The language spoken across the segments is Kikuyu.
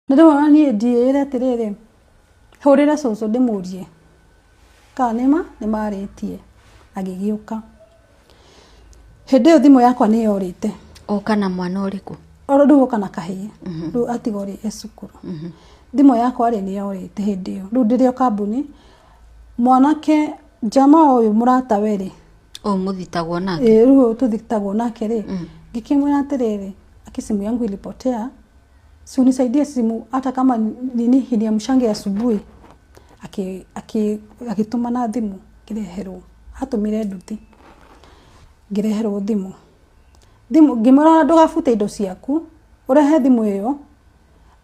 Na rĩu ona niĩ ndiĩre atĩrĩrĩ, hũrĩre cũcũ ndĩmũrie kana nĩma nĩmarĩtie. Agĩgĩũka. Hĩndĩ ĩyo thimũ yakwa nĩ yorĩte. Oka na mwana ũrĩkũ? Oro rĩu oka na kahĩĩ. Rĩu atigwo rĩ e cukuru. Thimũ yakwa rĩ nĩ yorĩte hĩndĩ ĩyo. Rĩu ndĩrĩ o kambuni, mwanake jama ũyũ mũratawe rĩ, Ũyũ mũthitagwo nake? Ĩĩ, rĩu ũyũ tũthitagwo nake rĩ, ngĩkĩmwĩra atĩrĩrĩ, aki simu yangu ilipotea, si unisaidie simu hata kama nini iniamshange asubuhi. Agĩtũmana thimũ ngĩreherwo, atũmire nduthi ngĩreherwo thimũ. Thimũ ngĩmwĩra ndũgabute indo ciaku, ũrehe thimũ ĩyo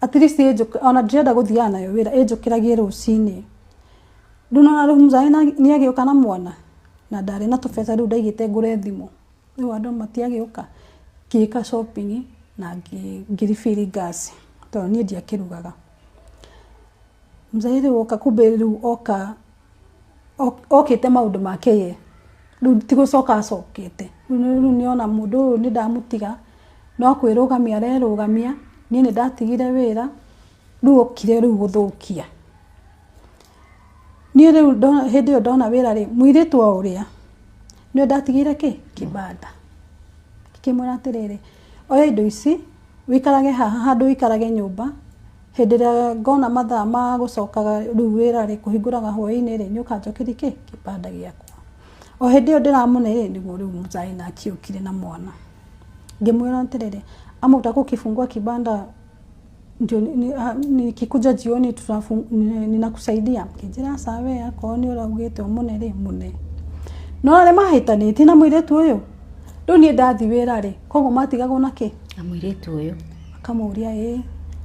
at least ona ndirenda gũthiaga nayo wĩra, ĩnjũkĩragie rũcinĩ. Rĩu nĩwona rĩu mzae nĩ agĩũka na mwana na ndarĩ na tũbeca rĩu ndaigĩte ngũre thimũ. Rĩu andũ matiagĩũka, ngĩka shopping na ngĩ refill gas tondũ niĩ ndiakĩrugaga. Mzae rĩu oka, kumbe rĩu oka okĩte maũndũ make ye, rĩu ti gũcoka acokete. Rĩu nĩona mũndũ ũyũ nĩ ndamũtiga, no kwĩrũgamia arerũgamia, niĩ nĩ ndatigire wĩra, rĩu okire rĩu gũthũkia. Niĩ rĩu hĩndĩ ĩyo ndona wĩra rĩ, mũirĩtu o ũrĩa nĩwe ndatigĩire kĩ kĩbanda. Ngĩkĩmwĩra atĩrĩrĩ, oya indo ici wĩikarage haha handũ wĩikarage nyũmba, hĩndĩ ĩrĩa ngona mathaa ma gũcokaga rĩu wĩra rĩ, kũhingũraga hwaĩ-inĩ rĩ, nĩ ũkanjokeria kĩ kĩbanda gĩakwa. O hĩndĩ ĩyo ndĩramũne rĩ, nĩguo rĩu mzae nake okire na mwana. Ngĩmwĩra atĩrĩrĩ, ama utakuwa ukifungua kibanda ndio nikikuja jioni ninakusaidia. Ngĩnjĩra aca we, akorwo nĩ ũraugĩte ũmũne rĩ, mũne. No arĩa mahĩtanĩtie na mũirĩtu ũyũ, rĩu niĩ ndathi wĩra rĩ, koguo matigagwo na kĩ? Na mũirĩtu ũyũ. Akamũria, ĩ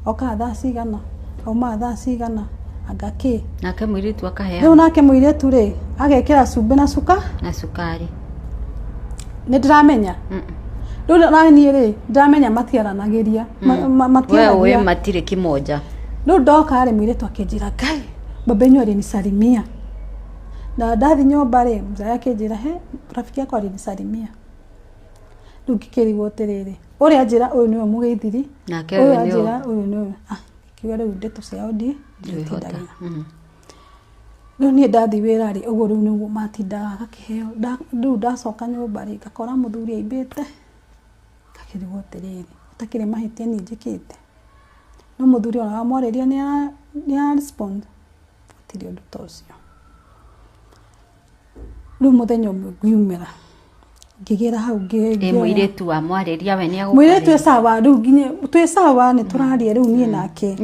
okaga thaa cigana, aumaga thaa cigana, anga kĩ. Nake mũirĩtu akaheana. Rĩu nake mũirĩtu rĩ, agekĩra cumbĩ na cuka na cukari. Nĩ ndĩramenya. Rĩu na niĩ rĩ, ndĩramenya matiaranagĩria. We Matiaragia. ũĩ matirĩ kimoja. Rĩu ndoka rĩ, mũirĩtu akĩnjĩra, "Ngai, baba yenyu alinisalimia." Na ndathi nyũmba rĩ, mzae akĩnjĩra, "He, rafiki yako alinisalimia." Rĩu ngĩkĩrigwo atĩrĩrĩ, ũrĩa anjĩra ũyũ nĩwe mũgĩithiri, Nake ũyũ ũyũ nĩwe. Anjĩra ũyũ nĩwe. Ah, ngiuga rĩu ndeto ciao Ndwĩhota. nditindanĩra. Rĩu niĩ ndathi wĩra rĩ, ũguo rĩu nĩguo matindaga agakĩheo. Rĩu ndacoka nyũmba rĩ, ngakora mũthuri aimbĩte, ngakĩrigwo atĩrĩrĩ, ũtakĩrĩ mahĩtia niĩ njĩkĩte. No mũthuri ona wamwarĩria nĩ ara respond, gũtirĩ ũndũ ta ũcio. Rĩu mũthenya ũmwe ngiumĩra, ngĩgĩra hau Ĩ ngĩoya. Mũirĩtu wamwarĩria we nĩ Mũirĩtu agũkwarĩria? e sawa, rĩu nginya twĩ sawa, nĩ tũraria rĩu niĩ nake.